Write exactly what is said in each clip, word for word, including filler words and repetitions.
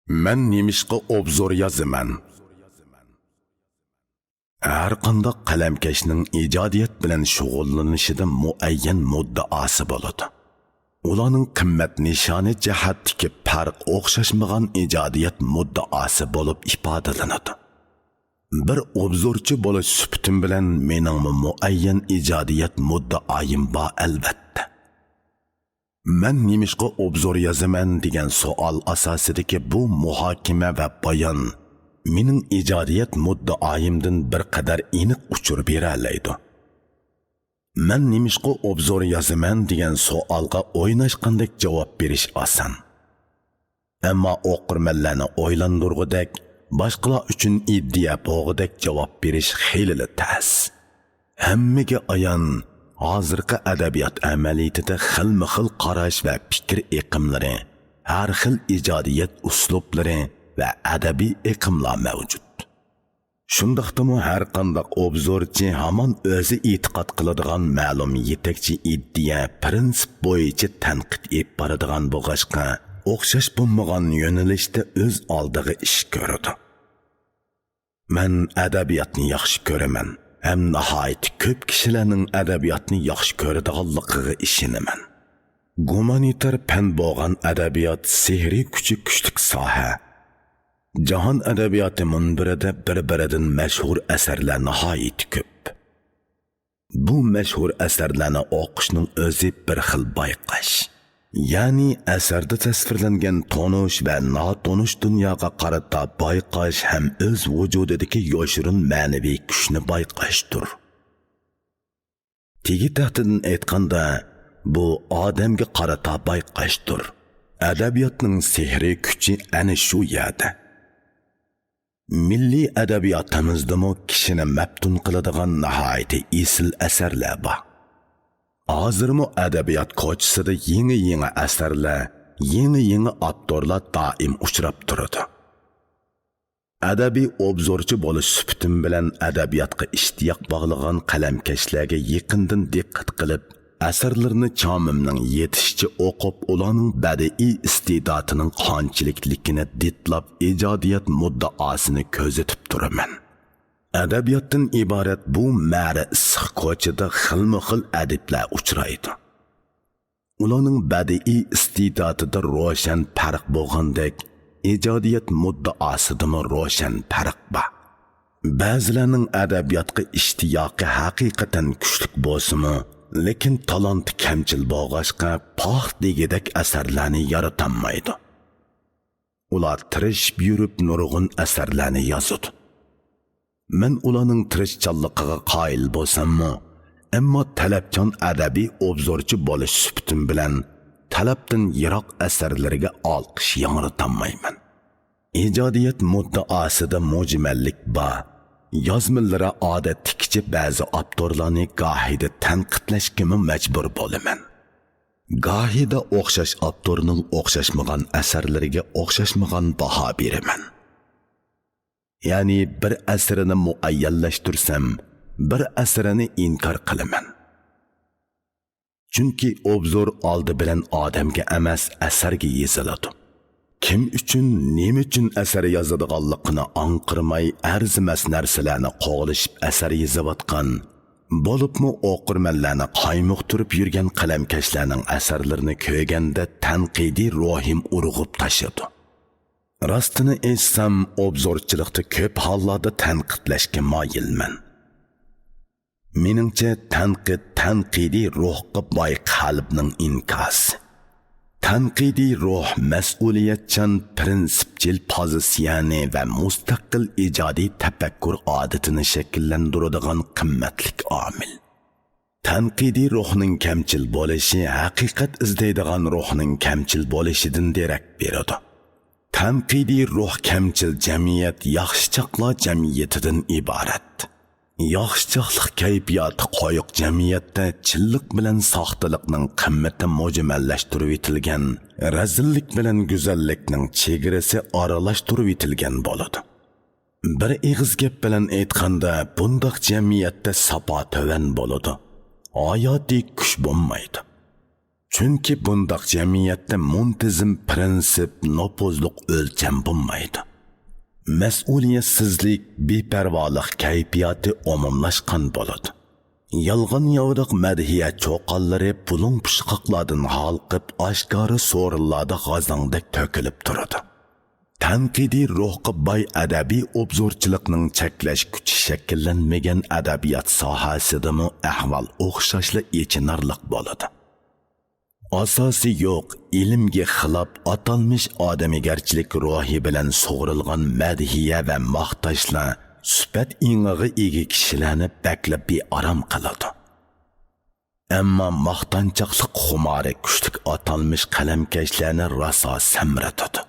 مەن نېمىشقا ئوبزور يازىمەن؟ ھەرقانداق قەلەمكەشنىڭ ئىجادىيەت بىلەن شۇغۇللىنىشىدا مۇئەييەن مۇددىئاسى بولىدۇ. ئۇلارنىڭ قىممەت نىشانى جەھەتتىكى پەرق ئوخشاشمىغان ئىجادىيەت مۇددىئاسى بولۇپ ئىپادىلىنىدۇ. بىر ئوبزورچى بولۇش سۈپىتىم بىلەن مېنىڭمۇ مۇئەييەن ئىجادىيەت مۇددىئايىم بار، ئەلۋەتتە. مەن نېمىشقا ئوبزور يازىمەن دېگەن سوئال ئاساسىدىكى بۇ مۇھاكىمە ۋە بايان مېنىڭ ئىجادىيەت مۇددىئايىمدىن بىر قەدەر ئېنىق ئۇچۇر بېرەلەيدۇ. مەن نېمىشقا ئوبزور يازىمەن دېگەن سوئالغا ئويناشقاندەك جاۋاب بېرىش ئاسان. ئەمما ئوقۇرمەنلەرنى ئويلاندۇرغۇدەك، باشقىلار ئۈچۈن ئىدىيە بولغۇدەك جاۋاب بېرىش خېلىلا تەس. ھەممىگە ئايان، ھازىرقى ئەدەبىيات ئەمەلىيىتىدە خىلمۇ خىل قاراش ۋە پىكىر ئېقىملىرى، ھەر خىل ئىجادىيەت ئۇسلۇبلىرى ۋە ئەدەبىي ئېقىملار مەۋجۇت. شۇنداقتىمۇ ھەرقانداق ئوبزورچى ھامان ئۆزى ئېتىقاد قىلىدىغان مەلۇم يېتەكچى ئىدىيە، پىرىنسىپ بويىچە تەنقىد ئېلىپ بارىدىغان بولغاچقا، ئوخشاش بولمىغان يۆنىلىشتە ئۆز ئالدىغا ئىش كۆرىدۇ. مەن ئەدەبىياتنى ياخشى كۆرىمەن ھەم ناھايىتى كۆپ كىشىلەرنىڭ ئەدەبىياتنى ياخشى كۆرىدىغانلىقىغا ئىشىنىمەن. گۇمانىتار پەن بولغان ئەدەبىيات سېھرىي كۈچى كۈچلۈك ساھە. جاھان ئەدەبىياتى مۇنبىرىدە بىر-بىرىدىن مەشھۇر ئەسەرلەر ناھايىتى كۆپ. بۇ مەشھۇر ئەسەرلەرنى ئوقۇشنىڭ ئۆزى بىر خىل بايقاش. يەنى ئەسەردە تەسۋىرلەنگەن تونۇش ۋە ناتونۇش دۇنياغا قارىتا بايقاش ھەم ئۆز ۋۇجۇدىدىكى يوشۇرۇن مەنىۋى كۈچنى بايقاشتۇر. تېگى تەختىدىن ئېيتقاندا، بۇ ئادەمگە قارىتا بايقاشتۇر. ئەدەبىياتنىڭ سېھرىي كۈچى ئەنە شۇ يەردە. مىللىي ئەدەبىياتىمىزدىمۇ كىشىنى مەپتۇن قىلىدىغان ناھايىتى ئېسىل ئەسەرلەر بار. ھازىرمۇ ئەدەبىيات كوچىسىدا يېڭى-يېڭى ئەسەرلەر، يېڭى-يېڭى ئاپتورلار دائىم ئۇچراپ تۇرىدۇ. ئەدەبىي ئوبزورچى بولۇش سۈپىتىم بىلەن ئەدەبىياتقا ئىشتىياق باغلىغان قەلەمكەشلەرگە يېقىندىن دىققەت قىلىپ، ئەسەرلىرىنى چامىمنىڭ يېتىشىچە ئوقۇپ، ئۇلارنىڭ بەدىئىي ئىستېداتىنىڭ قانچىلىكلىكىنى دىتلاپ، ئىجادىيەت مۇددىئاسىنى كۆزىتىپ تۇرىمەن. ئەدەبىياتتىن ئىبارەت بۇ مەرە ئىسسىق كوچىدا خىلمۇ خىل ئەدىبلەر ئۇچرايدۇ. ئۇلارنىڭ بەدىئىي ئىستېداتىدا روشەن پەرق بولغاندەك، ئىجادىيەت مۇددىئاسىدىمۇ روشەن پەرق بار. بەزىلەرنىڭ ئەدەبىياتقا ئىشتىياقى ھەقىقەتەن كۈچلۈك بولسىمۇ، لېكىن تالانتى كەمچىل بولغاچقا، پاخ دېگۈدەك ئەسەرلەرنى يارىتالمايدۇ. ئۇلار تىرىشىپ يۈرۈپ نۇرغۇن ئەسەرلەرنى يازىدۇ. مەن ئۇلارنىڭ تىرىشچانلىقىغا قايىل بولساممۇ، ئەمما تەلەپچان ئەدەبىي ئوبزورچى بولۇش سۈپىتىم بىلەن تەلەپتىن يىراق ئەسەرلىرىگە ئالقىش ياڭرىتالمايمەن. ئىجادىيەت مۇددىئاسىدا مۈجمەللىك بار. يازمىلىرى ئادەتتىكىچە بەزى ئاپتورلارنى گاھىدا تەنقىدلەشكىمۇ مەجبۇر بولىمەن. گاھىدا ئوخشاش ئاپتورنىڭ ئوخشاشمىغان ئەسەرلىرىگە ئوخشاشمىغان باھا بېرىمەن. يەنى بىر ئەسىرىنى مۇئەييەنلەشتۈرسەم، بىر ئەسىرىنى ئىنكار قىلىمەن. چۈنكى ئوبزور ئالدى بىلەن ئادەمگە ئەمەس، ئەسەرگە يېزىلىدۇ. كىم ئۈچۈن، نېمە ئۈچۈن ئەسەر يازىدىغانلىقىنى ئاڭقىرماي، ئەرزىمەس نەرسىلەرنى قوغلىشىپ ئەسەر يېزىۋاتقان، بولۇپمۇ ئوقۇرمەنلەرنى قايمۇقتۇرۇپ يۈرگەن قەلەمكەشلەرنىڭ ئەسەرلىرىنى كۆرگەندە تەنقىدىي روھىم ئۇرغۇپ تاشىدۇ. راستىنى ئېيتسام، ئوبزورچىلىقتا كۆپ ھاللاردا تەنقىدلەشكە مايىلمەن. مېنىڭچە، تەنقىد تەنقىدىي روھقا باي قەلبنىڭ ئىنكاسى. تەنقىدىي روھ مەسئۇلىيەتچان، پىرىنسىپچىل پوزىتسىيەنى ۋە مۇستەقىل ئىجادىي تەپەككۇر ئادىتىنى شەكىللەندۈرىدىغان قىممەتلىك ئامىل. تەنقىدىي روھنىڭ كەمچىل بولۇشى ھەقىقەت ئىزدەيدىغان روھنىڭ كەمچىل بولۇشىدىن دېرەك بېرىدۇ. تەنقىدىي روھ كەمچىل جەمئىيەت ياخشى چاقلار جەمئىيىتىدىن ئىبارەت. ياخشى چاقلىق كەيپىياتى قويۇق جەمئىيەتتە چىنلىق بىلەن ساختىلىقنىڭ قىممىتى مۇجمەللەشتۈرۈۋېتىلگەن، رەزىللىك بىلەن گۈزەللىكنىڭ چېگرىسى ئارىلاشتۇرۇۋېتىلگەن بولىدۇ. بىر ئېغىز گەپ بىلەن ئېيتقاندا، بۇنداق جەمئىيەتتە ساپا تۆۋەن بولىدۇ، ھاياتىي كۈچ بولمايدۇ. چۈنكى بۇنداق جەمئىيەتتە مۇنتىزىم پىرىنسىپ، نوپۇزلۇق ئۆلچەم بولمايدۇ. مەسئۇلىيەتسىزلىك، بىپەرۋالىق كەيپىياتى ئومۇملاشقان بولىدۇ. يالغان-ياۋىداق مەدھىيە چۇقانلىرى بۇلۇڭ-پۇچقاقلاردىن ھالقىپ، ئاشكارا سورۇنلاردا غازاڭدەك تۆكۈلۈپ تۇرىدۇ. تەنقىدىي روھقا باي ئەدەبىي ئوبزورچىلىقنىڭ چەكلەش كۈچى شەكىللەنمىگەن ئەدەبىيات ساھەسىدىمۇ ئەھۋال ئوخشاشلا ئېچىنارلىق بولىدۇ. ئاساسى يوق، ئىلىمگە خىلاپ ئاتالمىش ئادىمىگەرچىلىك روھى بىلەن سۇغۇرۇلغان مەدھىيە ۋە ماختاشلار سۈپەت ئېڭىغا ئىگە كىشىلەرنى بەكلا بىئارام قىلىدۇ. ئەمما ماختانچاقلىق خۇمارى كۈچلۈك ئاتالمىش قەلەمكەشلەرنى راسا سەمرىتىدۇ.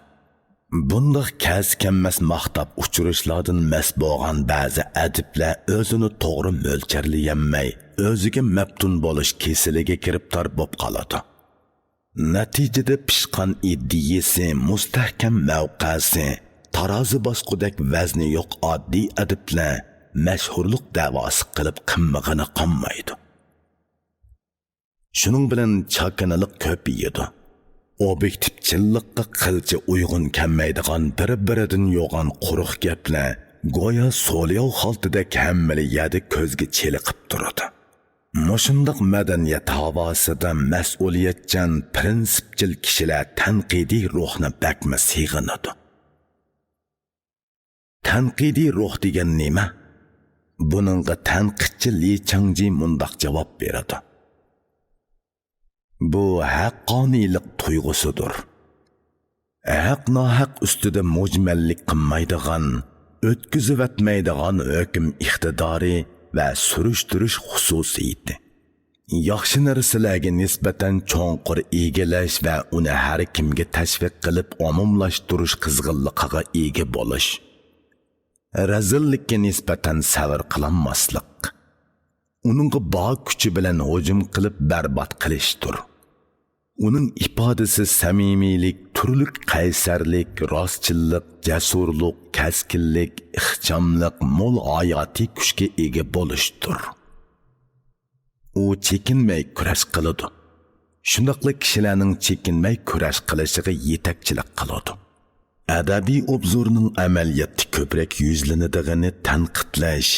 بۇنداق كەلسە-كەلمەس ماختاپ ئۇچۇرۇشلاردىن مەست بولغان بەزى ئەدىبلەر ئۆزىنى توغرا مۆلچەرلىيەلمەي، ئۆزىگە مەپتۇن بولۇش كېسىلىگە گىرىپتار بولۇپ قالىدۇ. نەتىجىدە پىشقان ئىدىيىسى، مۇستەھكەم مەۋقەسى، تارازا باسقۇدەك ۋەزنى يوق ئاددىي ئەدىبلەر مەشھۇرلۇق دەۋاسى قىلىپ قىممىغىنى قالمايدۇ. شۇنىڭ بىلەن چاكىنىلىق كۆپىيىدۇ. ئوبيېكتىپچىللىققا قىلچە ئۇيغۇن كەلمەيدىغان بىر-بىرىدىن يوغان قۇرۇق گەپلەر گويا سولياۋ خالتىدەك ھەممىلا يەردە كۆزگە چېلىقىپ تۇرىدۇ. مۇشۇنداق مەدەنىيەت ھاۋاسىدا مەسئۇلىيەتچان، پىرىنسىپچىل كىشىلەر تەنقىدىي روھنى بەكمۇ سېغىنىدۇ. تەنقىدىي روھ دېگەن نېمە؟ بۇنىڭغا تەنقىدچى لى چاڭجى مۇنداق جاۋاب بېرىدۇ: بۇ ھەققانىيلىق تۇيغۇسىدۇر. ھەق-ناھەق ئۈستىدە مۈجمەللىك قىلمايدىغان، ئۆتكۈزۈۋەتمەيدىغان ھۆكۈم ئىقتىدارى ۋە سۈرۈشتۈرۈش خۇسۇسىيىتى. ياخشى نەرسىلەرگە نىسبەتەن چوڭقۇر ئىگىلەش ۋە ئۇنى ھەر كىمگە تەشۋىق قىلىپ ئومۇملاشتۇرۇش قىزغىنلىقىغا ئىگە بولۇش. رەزىللىككە نىسبەتەن سەۋر قىلالماسلىق. ئۇنىڭغا بار كۈچى بىلەن ھۇجۇم قىلىپ بەربات قىلىشتۇر. ئۇنىڭ ئىپادىسى سەمىمىيلىك، تۈرلۈك قەيسەرلىك، راستچىللىق، جەسۇرلۇق، كەسكىنلىك، ئىخچاملىق، مول ھاياتىي كۈچكە ئىگە بولۇشتۇر. ئۇ چېكىنمەي كۈرەش قىلىدۇ. شۇنداقلا كىشىلەرنىڭ چېكىنمەي كۈرەش قىلىشىغا يېتەكچىلىك قىلىدۇ. ئەدەبىي ئوبزورنىڭ ئەمەلىيەتتە كۆپرەك يۈزلىنىدىغىنى تەنقىدلەش،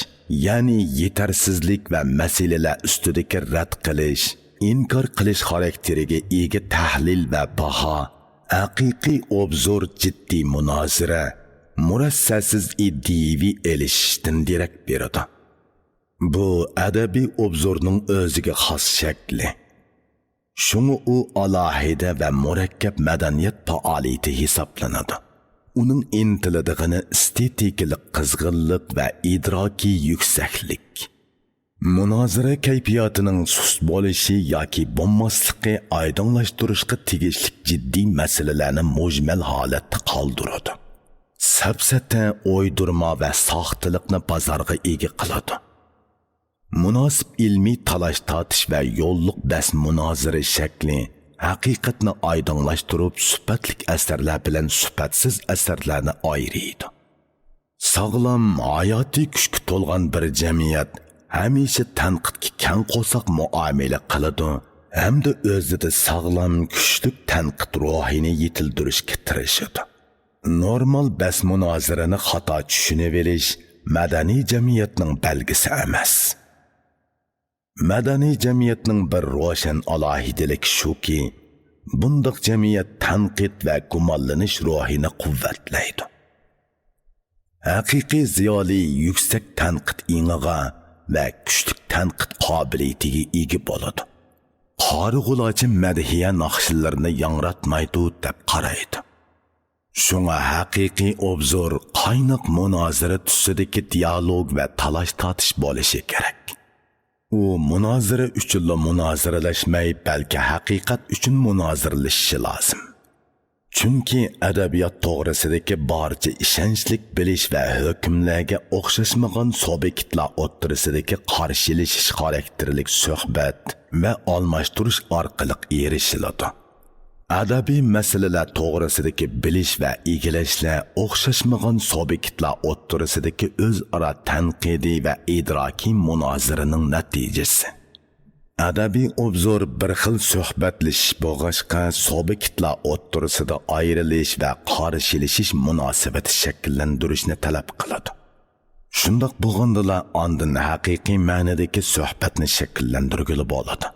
يەنى يېتەرسىزلىك ۋە مەسىلىلەر ئۈستىدىكى رەت قىلىش، ئىنكار قىلىش خاراكتېرىگە ئىگە تەھلىل ۋە باھا. ھەقىقىي ئوبزور جىددىي مۇنازىرە، مۇرەسسەسىز ئىدىيىۋى ئېلىشىشتىن دېرەك بېرىدۇ. بۇ ئەدەبىي ئوبزورنىڭ ئۆزىگە خاس شەكلى. شۇڭا ئۇ ئالاھىدە ۋە مۇرەككەپ مەدەنىيەت پائالىيىتى ھېسابلىنىدۇ. ئۇنىڭ ئىنتىلىدىغىنى ئېستېتىكىلىق قىزغىنلىق ۋە ئىدراكىي يۈكسەكلىك. مۇنازىرە كەيپىياتىنىڭ سۇس بولۇشى ياكى بولماسلىقى ئايدىڭلاشتۇرۇشقا تېگىشلىك جىددىي مەسىلىلەرنى مۈجمەل ھالەتتە قالدۇرىدۇ. سەپسەتە، ئويدۇرما ۋە ساختىلىقنى بازارغا ئىگە قىلىدۇ. مۇناسىپ ئىلمىي تالاش-تارتىش ۋە يوللۇق بەس-مۇنازىرە شەكلى ھەقىقەتنى ئايدىڭلاشتۇرۇپ، سۈپەتلىك ئەسەرلەر بىلەن سۈپەتسىز ئەسەرلەرنى ئايرىيدۇ. ساغلام، ھاياتىي كۈچكە تولغان بىر جەمئىيەت ھەمىشە تەنقىدكە كەڭ قورساق مۇئامىلە قىلىدۇ ھەمدە ئۆزىدە ساغلام، كۈچلۈك تەنقىد روھىنى يېتىلدۈرۈشكە تىرىشىدۇ. نورمال بەس-مۇنازىرىنى خاتا چۈشىنىۋېلىش مەدەنىي جەمئىيەتنىڭ بەلگىسى ئەمەس. مەدەنىي جەمئىيەتنىڭ بىر روشەن ئالاھىدىلىكى شۇكى، بۇنداق جەمئىيەت تەنقىد ۋە گۇمانلىنىش روھىنى قۇۋۋەتلەيدۇ. ھەقىقىي زىيالىي يۈكسەك تەنقىد ئېڭىغا ۋە كۈچلۈك تەنقىد قابىلىيىتىگە ئىگە بولىدۇ. قارىغۇلارچە مەدھىيە ناخشىلىرىنى ياڭراتمايدۇ دەپ قارايدۇ. شۇڭا ھەقىقىي ئوبزور قايناق مۇنازىرە تۈسىدىكى دىيالوگ ۋە تالاش-تارتىش بولۇشى كېرەك. ئۇ مۇنازىرە ئۈچۈنلا مۇنازىرىلەشمەي، بەلكى ھەقىقەت ئۈچۈن مۇنازىرىلىشىشى لازىم. چۈنكى ئەدەبىيات توغرىسىدىكى بارچە ئىشەنچلىك بىلىش ۋە ھۆكۈملەرگە ئوخشاشمىغان سۇبيېكتلار ئوتتۇرىسىدىكى قارشىلىشىش خاراكتېرلىك سۆھبەت ۋە ئالماشتۇرۇش ئارقىلىق ئېرىشىلىدۇ. ئەدەبىي مەسىلىلەر توغرىسىدىكى بىلىش ۋە ئىگىلەشلەر ئوخشاشمىغان سۇبيېكتلار ئوتتۇرىسىدىكى ئۆزئارا تەنقىدىي ۋە ئىدراكىي مۇنازىرىنىڭ نەتىجىسى. ئەدەبىي ئوبزور بىر خىل سۆھبەتلىشىش بولغاچقا، سۇبيېكتلار ئوتتۇرىسىدا ئايرىلىش ۋە قارشىلىشىش مۇناسىۋىتى شەكىللەندۈرۈشنى تەلەپ قىلىدۇ. شۇنداق بولغاندىلا، ئاندىن ھەقىقىي مەنىدىكى سۆھبەتنى شەكىللەندۈرگىلى بولىدۇ.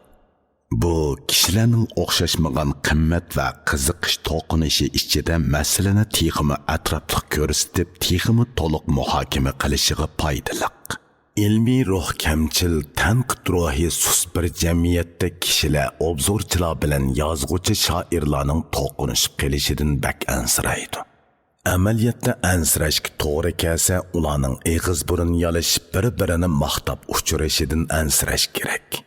بۇ كىشىلەرنىڭ ئوخشاشمىغان قىممەت ۋە قىزىقىش توقۇنۇشى ئىچىدە مەسىلىنى تېخىمۇ ئەتراپلىق كۆرسىتىپ، تېخىمۇ تولۇق مۇھاكىمە قىلىشىغا پايدىلىق. ئىلمىي روھ كەمچىل، تەنقىد روھى سۇس بىر جەمئىيەتتە كىشىلەر ئوبزورچىلار بىلەن يازغۇچى شائىرلارنىڭ توقۇنۇشۇپ قېلىشىدىن بەك ئەنسىرەيدۇ. ئەمەلىيەتتە ئەنسىرەشكە توغرا كەلسە، ئۇلارنىڭ ئېغىز بۇرۇن يالىشىپ، بىر-بىرىنى ماختاپ ئۇچرىشىدىن ئەنسىرەش كېرەك.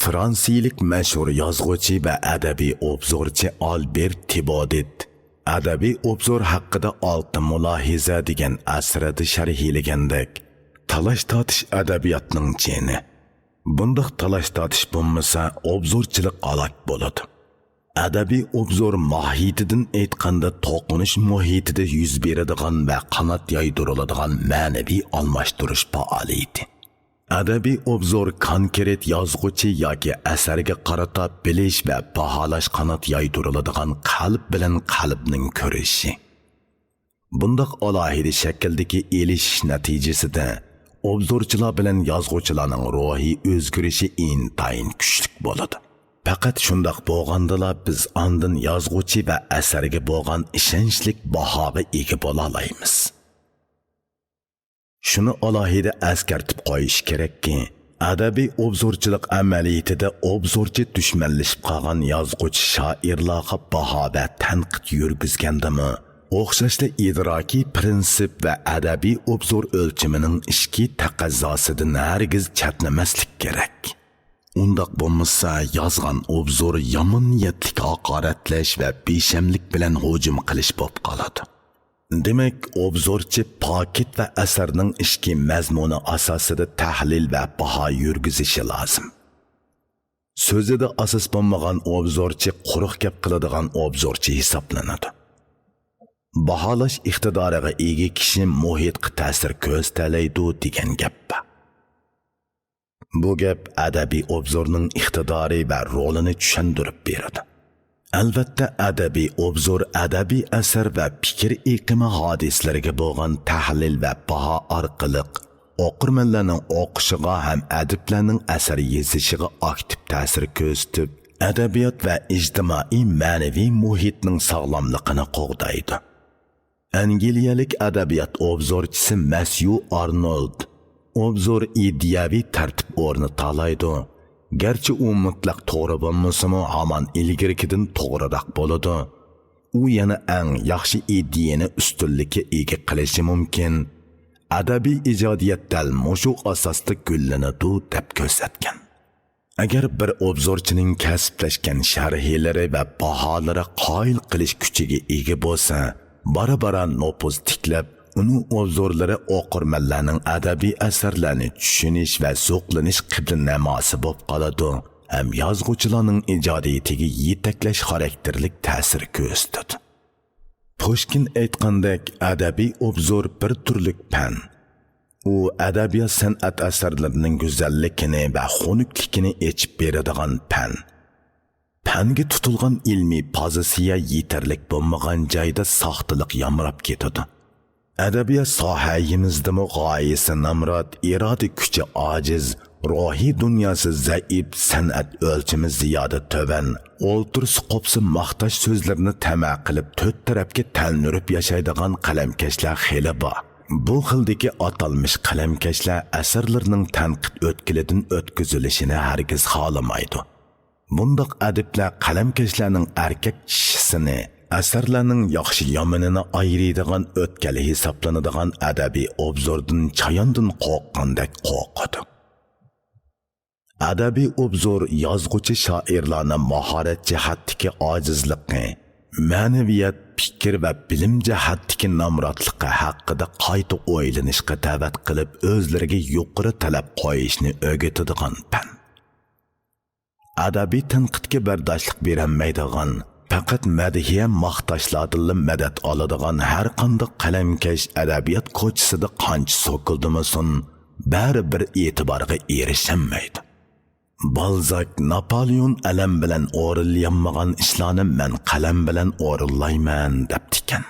فرانسىيىلىك مەشھۇر يازغۇچى ۋە ئەدەبىي ئوبزورچى ئالبېر تىبودىت ئەدەبىي ئوبزور ھەققىدە ئالتە مۇلاھىزە دېگەن ئەسىرىدە شەرھلىگەندەك، تالاش-تارتىش ئەدەبىياتنىڭ جېنى. بۇنداق تالاش-تارتىش بولمىسا، ئوبزورچىلىق ھالاك بولىدۇ. ئەدەبىي ئوبزور ماھىيىتىدىن ئېيتقاندا، توقۇنۇش مۇھىتىدا يۈز بېرىدىغان ۋە قانات يايدۇرۇلىدىغان مەنىۋى ئالماشتۇرۇش پائالىيىتى. ئەدەبىي ئوبزور كونكرېت يازغۇچى ياكى ئەسەرگە قارىتا بىلىش ۋە باھالاش قانات يايدۇرۇلىدىغان قەلب بىلەن قەلبنىڭ كۆرۈشۈشى. بۇنداق ئالاھىدە شەكىلدىكى ئېلىشىش نەتىجىسىدە، ئوبزورچىلار بىلەن يازغۇچىلارنىڭ روھىي ئۆزگىرىشى ئىنتايىن كۈچلۈك بولىدۇ. پەقەت شۇنداق بولغاندىلا، بىز ئاندىن يازغۇچى ۋە ئەسەرگە بولغان ئىشەنچلىك باھاغا ئىگە بولالايمىز. شۇنى ئالاھىدە ئەسكەرتىپ قويۇش كېرەككى، ئەدەبىي ئوبزورچىلىق ئەمەلىيىتىدە ئوبزورچى دۈشمەنلىشىپ قالغان يازغۇچى شائىرلارغا باھا ۋە تەنقىد يۈرگۈزگەندىمۇ، ئوخشاشلا ئىدراكىي پىرىنسىپ ۋە ئەدەبىي ئوبزور ئۆلچىمىنىڭ ئىچكى تەقەززاسىدىن ھەرگىز چەتنىمەسلىك كېرەك. ئۇنداق بولمىسا، يازغان ئوبزور يامان نىيەتلىك ھاقارەتلەش ۋە بىشەملىك بىلەن ھۇجۇم قىلىش بولۇپ قالىدۇ. دېمەك، ئوبزورچى پاكىت ۋە ئەسەرنىڭ ئىچكى مەزمۇنى ئاساسىدا تەھلىل ۋە باھا يۈرگۈزۈشى لازىم. سۆزىدە ئاساس بولمىغان ئوبزورچى قۇرۇق گەپ قىلىدىغان ئوبزورچى ھېسابلىنىدۇ. باھالاش ئىقتىدارىغا ئىگە كىشى مۇھىتقا تەسىر كۆرسىتەلەيدۇ دېگەن گەپ بار. بۇ گەپ ئەدەبىي ئوبزورنىڭ ئىقتىدارى ۋە رولىنى چۈشەندۈرۈپ بېرىدۇ. ئەلۋەتتە، ئەدەبىي ئوبزور ئەدەبىي ئەسەر ۋە پىكىر ئېقىمى ھادىسىلىرىگە بولغان تەھلىل ۋە باھا ئارقىلىق ئوقۇرمەنلەرنىڭ ئوقۇشىغا ھەم ئەدىبلەرنىڭ ئەسەر يېزىشىغا ئاكتىپ تەسىر كۆرسىتىپ، ئەدەبىيات ۋە ئىجتىمائىي مەنىۋى مۇھىتنىڭ ساغلاملىقىنى قوغدايدۇ. ئەنگلىيەلىك ئەدەبىيات ئوبزورچىسى مەسيۇ ئارنولد، ئوبزور ئىدىيەۋى تەرتىپ ئورنىتالايدۇ. گەرچە ئۇ مۇتلەق توغرا بولمىسىمۇ، ھامان ئىلگىرىكىدىن توغرىراق بولىدۇ. ئۇ يەنە ئەڭ ياخشى ئىدىيەنى ئۈستۈنلۈككە ئىگە قىلىشى مۇمكىن. ئەدەبىي ئىجادىيەت دەل مۇشۇ ئاساستا گۈللىنىدۇ، دەپ كۆرسەتكەن. ئەگەر بىر ئوبزورچىنىڭ كەسىپلەشكەن شەرھلىرى ۋە باھالىرى قايىل قىلىش كۈچىگە ئىگە بولسا، بارا-بارا نوپۇز تىكلەپ، ئۇنىڭ ئوبزورلىرى ئوقۇرمەنلەرنىڭ ئەدەبىي ئەسەرلەرنى چۈشىنىش ۋە زوقلىنىش قىبلىنەماسى بولۇپ قالىدۇ ھەم يازغۇچىلارنىڭ ئىجادىيىتىگە يېتەكلەش خاراكتېرلىك تەسىر كۆرسىتىدۇ. پۇشكىن ئېيتقاندەك، ئەدەبىي ئوبزور بىر تۈرلۈك پەن. ئۇ ئەدەبىيات سەنئەت ئەسەرلىرىنىڭ گۈزەللىكىنى ۋە خۇنۈكلۈكىنى ئېچىپ بېرىدىغان پەن. پەنگە تۇتۇلغان ئىلمىي پوزىتسىيە يېتەرلىك بولمىغان جايدا ساختىلىق يامراپ كېتىدۇ. ئەدەبىيات ساھەيىمىزدىمۇ غايىسى نامرات، ئىرادە كۈچى ئاجىز، روھىي دۇنياسى زەئىپ، سەنئەت ئۆلچىمى زىيادە تۆۋەن، ئولتۇرسا قوپسا ماختاش سۆزلىرىنى تەمە قىلىپ، تۆت تەرەپكە تەلمۈرۈپ ياشايدىغان قەلەمكەشلەر خېلى بار. بۇ خىلدىكى ئاتالمىش قەلەمكەشلەر ئەسەرلىرىنىڭ تەنقىد ئۆتكىلىدىن ئۆتكۈزۈلۈشىنى ھەرگىز خالىمايدۇ. بۇنداق ئەدىبلەر قەلەمكەشلەرنىڭ ئەركەك چىشىسىنى، ئەسەرلەرنىڭ ياخشى-يامىنىنى ئايرىيدىغان ئۆتكەل ھېسابلىنىدىغان ئەدەبىي ئوبزوردىن چاياندىن قورققاندەك قورقىدۇ. ئەدەبىي ئوبزور يازغۇچى شائىرلارنى ماھارەت جەھەتتىكى ئاجىزلىقى، مەنىۋىيەت، پىكىر ۋە بىلىم جەھەتتىكى نامراتلىقى ھەققىدە قايتا ئويلىنىشقا دەۋەت قىلىپ، ئۆزلىرىگە يۇقىرى تەلەپ قويۇشنى ئۆگىتىدىغان پەن. ئەدەبىي تەنقىدكە بەرداشلىق بېرەلمەيدىغان، پەقەت مەدھىيە ماختاشلاردىنلا مەدەت ئالىدىغان ھەرقانداق قەلەمكەش ئەدەبىيات كوچىسىدا قانچە سوكۇلدىمىسۇن، بەرىبىر ئېتىبارغا ئېرىشەلمەيدۇ. بالزاك ناپالېئون ئەلەم بىلەن ئورۇنلىيالمىغان ئىشلارنى مەن قەلەم بىلەن ئورۇنلايمەن دەپتىكەن.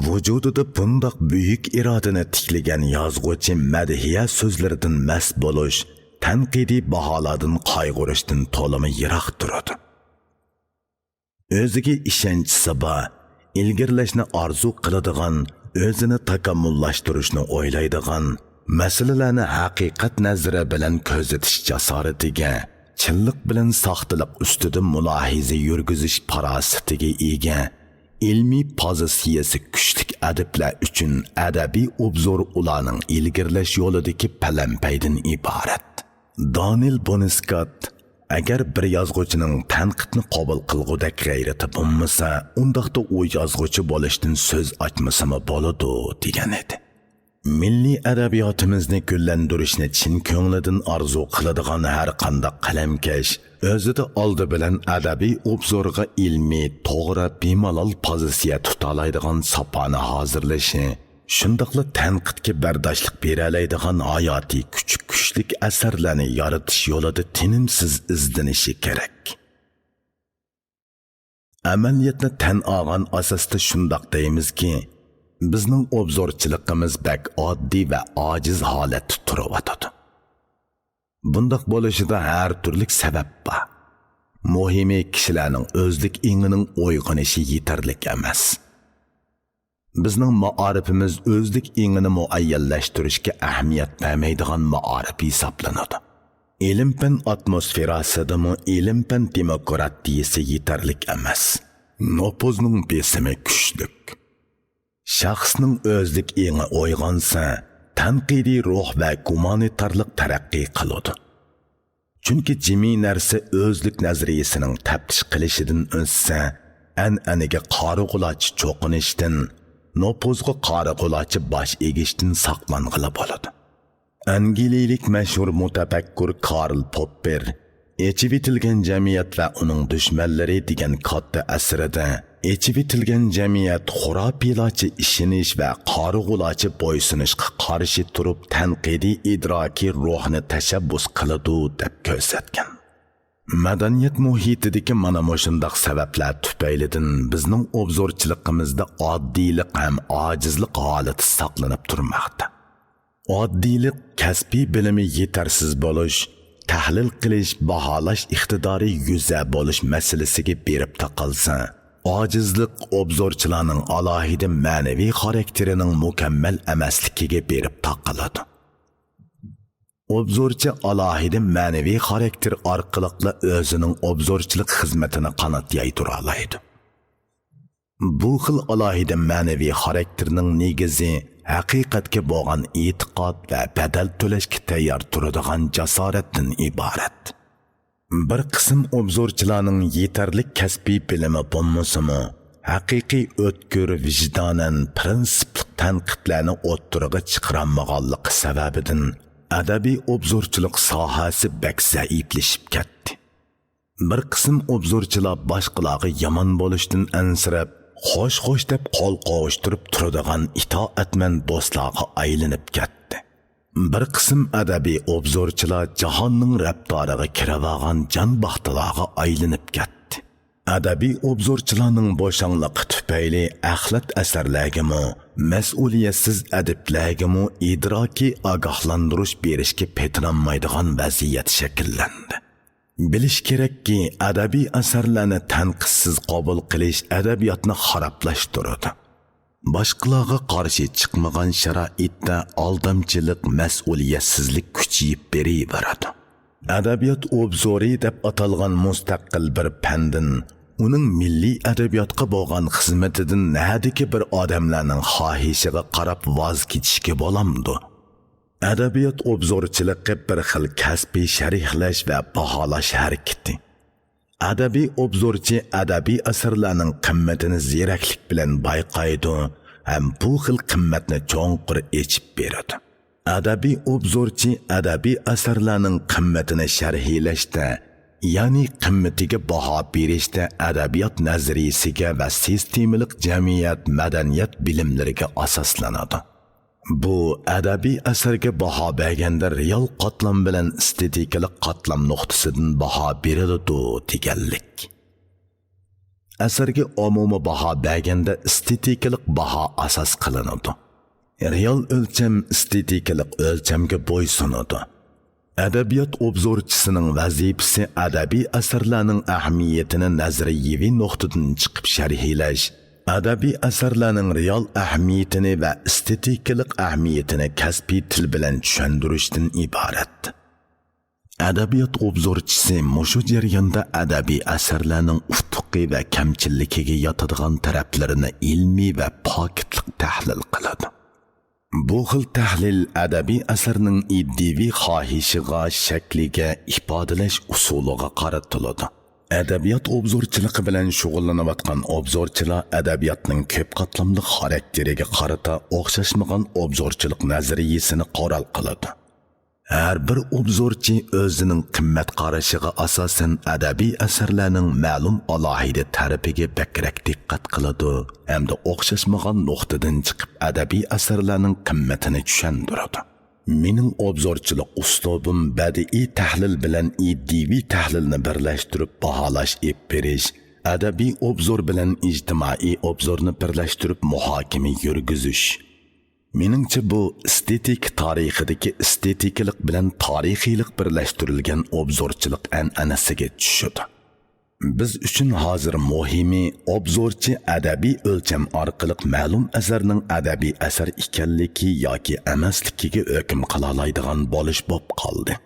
ۋۇجۇدىدا بۇنداق بۈيۈك ئىرادىنى تىكلىگەن يازغۇچى مەدھىيە سۆزلىرىدىن مەست بولۇش، تەنقىدىي باھالاردىن قايغۇرۇشتىن تولىمۇ يىراق تۇرىدۇ. ئۆزىگە ئىشەنچىسى بار، ئىلگىرىلەشنى ئارزۇ قىلىدىغان، ئۆزىنى تاكامۇللاشتۇرۇشنى ئويلايدىغان، مەسىلىلەرنى ھەقىقەت نەزىرى بىلەن كۆزىتىش جاسارىتىگە، چىنلىق بىلەن ساختىلىق ئۈستىدە مۇلاھىزە يۈرگۈزۈش پاراسىتىگە ئىگە، ئىلمىي پوزىتسىيەسى كۈچلۈك ئەدىبلەر ئۈچۈن ئەدەبىي ئوبزور ئۇلارنىڭ ئىلگىرىلەش يولىدىكى پەلەمپەيدىن ئىبارەت. دانىل بونسكات، ئەگەر بىر يازغۇچىنىڭ تەنقىدنى قوبۇل قىلغۇدەك غەيرىتى بولمىسا، ئۇنداقتا ئۇ يازغۇچى بولۇشتىن سۆز ئاچمىسىمۇ بولىدۇ، دېگەن ئىدى. مىللىي ئەدەبىياتىمىزنى گۈللەندۈرۈشنى چىن كۆڭلىدىن ئارزۇ قىلىدىغان ھەرقانداق قەلەمكەش ئۆزىدە ئالدى بىلەن ئەدەبىي ئوبزورغا ئىلمىي، توغرا، بىمالال پوزىتسىيە تۇتالايدىغان ساپانى ھازىرلىشى، شۇنداقلا تەنقىدكە بەرداشلىق بېرەلەيدىغان ھاياتىي كۈچى كۈچلۈك ئەسەرلەرنى يارىتىش يولىدا تىنىمسىز ئىزدىنىشى كېرەك. ئەمەلىيەتنى تەن ئالغان ئاساستا شۇنداق دەيمىزكى، بىزنىڭ ئوبزورچىلىقىمىز بەك ئاددىي ۋە ئاجىز ھالەتتە تۇرۇۋاتىدۇ. بۇنداق بولۇشىدا ھەر تۈرلۈك سەۋەب بار. مۇھىمى، كىشىلەرنىڭ ئۆزلۈك ئېڭىنىڭ ئويغىنىشى يېتەرلىك ئەمەس. بىزنىڭ مائارىپىمىز ئۆزلۈك ئېڭىنى مۇئەييەنلەشتۈرۈشكە ئەھمىيەت بەرمەيدىغان مائارىپ ھېسابلىنىدۇ. ئىلىم-پەن ئاتموسفېراسىدىمۇ ئىلىم-پەن دېموكراتىيىسى يېتەرلىك ئەمەس. نوپۇزنىڭ بېسىمى كۈچلۈك. شەخسنىڭ ئۆزلۈك ئېڭى ئويغانسا، تەنقىدىي روھ ۋە گۇمانىتارلىق تەرەققىي قىلىدۇ. چۈنكى جىمى نەرسە ئۆزلۈك نەزەرىيىسىنىڭ تەپتىش قىلىشىدىن ئۆتسە، ئەنئەنىگە قارىغۇلارچە چوقۇنۇشتىن، نوپۇزغا قارىغۇلارچە باش ئېگىشتىن ساقلانغىلى بولىدۇ. ئەنگلىيىلىك مەشھۇر مۇتەپەككۇر كارل پوپپېر ئېچىۋېتىلگەن جەمئىيەت ۋە ئۇنىڭ دۈشمەنلىرى دېگەن كاتتا ئەسىرىدە، ئېچىۋېتىلگەن جەمئىيەت خۇراپىيلارچە ئىشىنىش ۋە قارىغۇلارچە بويسۇنۇشقا قارشى تۇرۇپ، تەنقىدىي ئىدراكىي روھنى تەشەببۇس قىلىدۇ، دەپ كۆرسەتكەن. مەدەنىيەت مۇھىتىدىكى مانا مۇشۇنداق سەۋەبلەر تۈپەيلىدىن بىزنىڭ ئوبزورچىلىقىمىزدا ئاددىيلىق ھەم ئاجىزلىق ھالىتى ساقلىنىپ تۇرماقتا. ئاددىيلىق، كەسپىي بىلىمى يېتەرسىز بولۇش، تەھلىل قىلىش، باھالاش ئىقتىدارى يۈزە بولۇش مەسىلىسىگە بېرىپ تاقالسا، ئاجىزلىق ئوبزورچىلارنىڭ ئالاھىدە مەنىۋى خاراكتېرىنىڭ مۇكەممەل ئەمەسلىكىگە بېرىپ تاقىلىدۇ. ئوبزورچى ئالاھىدە مەنىۋى خاراكتېر ئارقىلىقلا ئۆزىنىڭ ئوبزورچىلىق خىزمىتىنى قانات يايدۇرالايدۇ. بۇ خىل ئالاھىدە مەنىۋى خاراكتېرنىڭ نېگىزى ھەقىقەتكە بولغان ئېتىقاد ۋە بەدەل تۆلەشكە تەييار تۇرىدىغان جاسارەتتىن ئىبارەت. بىر قىسىم ئوبزورچىلارنىڭ يېتەرلىك كەسپىي بىلىمى بولمىسىمۇ، ھەقىقىي ئۆتكۈر، ۋىجدانەن، پىرىنسىپلىق تەنقىدلەرنى ئوتتۇرىغا چىقىرالمىغانلىقى سەۋەبىدىن ئەدەبىي ئوبزورچىلىق ساھەسى بەك زەئىپلىشىپ كەتتى. بىر قىسىم ئوبزورچىلار باشقىلارغا يامان بولۇشتىن ئەنسىرەپ، خوش-خوش دەپ قول قوۋۇشتۇرۇپ تۇرىدىغان ئىتائەتمەن بوسلارغا ئايلىنىپ كەتتى. بىر قىسىم ئەدەبىي ئوبزورچىلار جاھاننىڭ رەپتارىغا كىرىۋالغان جان باختىلارغا ئايلىنىپ كەتتى. ئەدەبىي ئوبزورچىلارنىڭ بوشاڭلىقى تۈپەيلى ئەخلەت ئەسەرلەرگىمۇ، مەسئۇلىيەتسىز ئەدىبلەرگىمۇ ئىدراكىي ئاگاھلاندۇرۇش بېرىشكە پېتىنالمايدىغان ۋەزىيەت شەكىللەندى. بىلىش كېرەككى، ئەدەبىي ئەسەرلەرنى تەنقىدسىز قوبۇل قىلىش ئەدەبىياتنى خارابلاشتۇرىدۇ. باشقىلارغا قارشى چىقمىغان شارائىتتا ئالدامچىلىق، مەسئۇلىيەتسىزلىك كۈچىيىپ بېرىۋېرىدۇ. ئەدەبىيات ئوبزورى دەپ ئاتالغان مۇستەقىل بىر پەندىن، ئۇنىڭ مىللىي ئەدەبىياتقا بولغان خىزمىتىدىن نەدىكى بىر ئادەملەرنىڭ خاھىشىغا قاراپ ۋاز كېچىشكە بولامدۇ؟ ئەدەبىيات ئوبزورچىلىقى بىر خىل كەسپىي شەرھلەش ۋە باھالاش ھەرىكىتى. ئەدەبىي ئوبزورچى ئەدەبىي ئەسەرلەرنىڭ قىممىتىنى زېرەكلىك بىلەن بايقايدۇ ھەم بۇ خىل قىممەتنى چوڭقۇر ئېچىپ بېرىدۇ. ئەدەبىي ئوبزورچى ئەدەبىي ئەسەرلەرنىڭ قىممىتىنى شەرھلەشتە، يەنى قىممىتىگە باھا بېرىشتە ئەدەبىيات نەزەرىيىسىگە ۋە سىستېمىلىق جەمئىيەت مەدەنىيەت بىلىملىرىگە ئاساسلىنىدۇ. بۇ ئەدەبىي ئەسەرگە باھا بەرگەندە رېئال قاتلام بىلەن ئېستېتىكىلىق قاتلام نۇقتىسىدىن باھا بېرىلىدۇ دېگەنلىك. ئەسەرگە ئومۇمىي باھا بەرگەندە ئېستېتىكىلىق باھا ئاساس قىلىنىدۇ. رېئال ئۆلچەم ئېستېتىكىلىق ئۆلچەمگە بويسۇنىدۇ. ئەدەبىيات ئوبزورچىسىنىڭ ۋەزىپىسى ئەدەبىي ئەسەرلەرنىڭ ئەھمىيىتىنى نەزەرىيىۋى نۇقتىدىن چىقىپ شەرھلەش، ئەدەبىي ئەسەرلەرنىڭ رېئال ئەھمىيىتىنى ۋە ئېستېتىكىلىق ئەھمىيىتىنى كەسپىي تىل بىلەن چۈشەندۈرۈشتىن ئىبارەت. ئەدەبىيات ئوبزورچىسى مۇشۇ جەرياندا ئەدەبىي ئەسەرلەرنىڭ ئۇتۇقى ۋە كەمچىللىكىگە ياتىدىغان تەرەپلىرىنى ئىلمىي ۋە پاكىتلىق تەھلىل قىلىدۇ. بۇ خىل تەھلىل ئەدەبىي ئەسەرنىڭ ئىدىيىۋى خاھىشىغا، شەكلىگە، ئىپادىلەش ئۇسۇلىغا قارىتىلىدۇ. ئەدەبىيات ئوبزورچىلىقى بىلەن شۇغۇللىنىۋاتقان ئوبزورچىلار ئەدەبىياتنىڭ كۆپ قاتلاملىق خاراكتېرىگە قارىتا ئوخشاشمىغان ئوبزورچىلىق نەزەرىيىسىنى قورال قىلىدۇ. ھەر بىر ئوبزورچى ئۆزىنىڭ قىممەت قارىشىغا ئاساسەن ئەدەبىي ئەسەرلەرنىڭ مەلۇم ئالاھىدە تەرىپىگە بەكرەك دىققەت قىلىدۇ ھەمدە ئوخشاشمىغان نۇقتىدىن چىقىپ ئەدەبىي ئەسەرلەرنىڭ قىممىتىنى چۈشەندۈرىدۇ. مېنىڭ ئوبزورچىلىق ئۇسلۇبۇم بەدىئىي تەھلىل بىلەن ئىدىيىۋى تەھلىلنى بىرلەشتۈرۈپ باھالاش ئېلىپ بېرىش، ئەدەبىي ئوبزور بىلەن ئىجتىمائىي ئوبزورنى بىرلەشتۈرۈپ مۇھاكىمە يۈرگۈزۈش. مېنىڭچە، بۇ ئېستېتىكا تارىخىدىكى ئېستېتىكىلىق بىلەن تارىخىيلىق بىرلەشتۈرۈلگەن ئوبزورچىلىق ئەنئەنىسىگە چۈشىدۇ. بىز ئۈچۈن ھازىر مۇھىمى، ئوبزورچى ئەدەبىي ئۆلچەم ئارقىلىق مەلۇم ئەسەرنىڭ ئەدەبىي ئەسەر ئىكەنلىكى ياكى ئەمەسلىكىگە ھۆكۈم قىلالايدىغان بولۇش بولۇپ قالدى.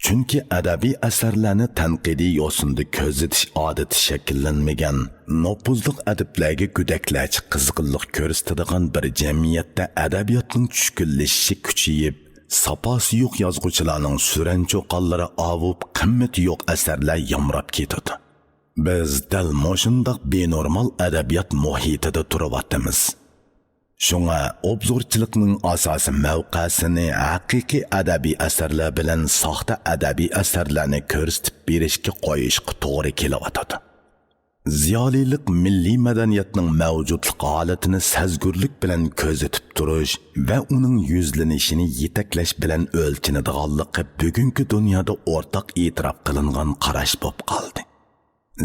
چۈنكى ئەدەبىي ئەسەرلەرنى تەنقىدىي يوسۇندا كۆزىتىش ئادىتى شەكىللەنمىگەن، نوپۇزلۇق ئەدىبلەرگە گۆدەكلەرچە قىزغىنلىق كۆرسىتىدىغان بىر جەمئىيەتتە ئەدەبىياتنىڭ چۈشكۈنلىشىشى كۈچىيىپ، ساپاسى يوق يازغۇچىلارنىڭ سۈرەن چوقانلىرى ئاۋۇپ، قىممىتى يوق ئەسەرلەر يامراپ كېتىدۇ. بىز دەل مۇشۇنداق بىنورمال ئەدەبىيات مۇھىتىدا تۇرۇۋاتىمىز. شۇڭا ئوبزورچىلىقنىڭ ئاساسىي مەۋقەسىنى ھەقىقىي ئەدەبىي ئەسەرلەر بىلەن ساختا ئەدەبىي ئەسەرلەرنى كۆرسىتىپ بېرىشكە قويۇشقا توغرا كېلىۋاتىدۇ. زىيالىيلىق مىللىي مەدەنىيەتنىڭ مەۋجۇتلۇق ھالىتىنى سەزگۈرلۈك بىلەن كۆزىتىپ تۇرۇش ۋە ئۇنىڭ يۈزلىنىشىنى يېتەكلەش بىلەن ئۆلچىنىدىغانلىقى بۈگۈنكى دۇنيادا ئورتاق ئېتىراپ قىلىنغان قاراش بولۇپ قالدى.